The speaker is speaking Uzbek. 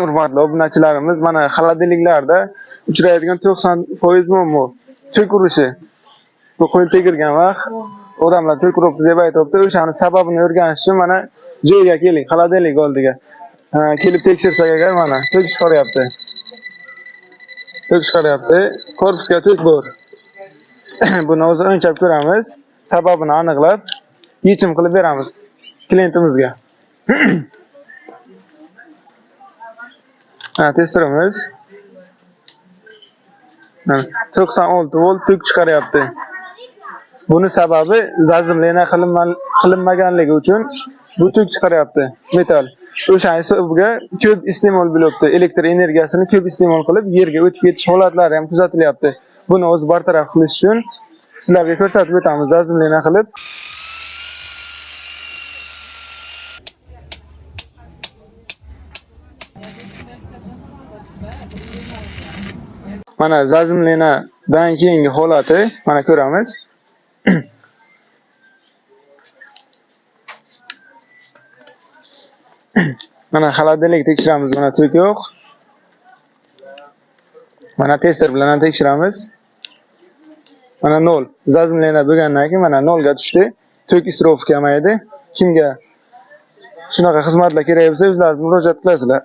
Hurmatli obunachilarimiz, mana xolodilniklarda uchraydigan 90% muammo tok urishi. Bu qo'l tegirgan vaqt odamlar tok uribdi deb aytyapti. O'shani sababini o'rganish uchun mana joyga keling, xolodilnik oldiga. Ha, kelib tekshirsak agar mana tok chiqaryapti. Tok chiqaryapti. Korpusga tok bor. Buni o'zi o'lchab ko'ramiz, sababini aniqlab yechim qilib beramiz klientimizga. Ha, testerimiz. Mana 96 volt tok chiqaryapti. Buni sababi zazimlena qilinmaganligi uchun bu tok chiqaryapti metal. O'sha hisobiga ko'p iste'mol bo'lyapti. Elektr energiyasini ko'p iste'mol qilib yerga o'tib ketish holatlari ham kuzatilyapti. Buni o'zi bartaraf qilish uchun sizlarga ko'rsatib o'tamiz zazimlena qilib. Mana zazimlenadan keyingi holati mana ko'ramiz. Mana xolodilnik tekshiramiz, mana tok yo'q. Mana tester bilan ham tekshiramiz. Mana 0. Zazimlena bo'lgandan keyin mana 0 ga tushdi. Tok isrofi kamaydi. Kimga shunaqa xizmatlar kerak bo'lsa, o'zlaringiz murojaat qilasizlar.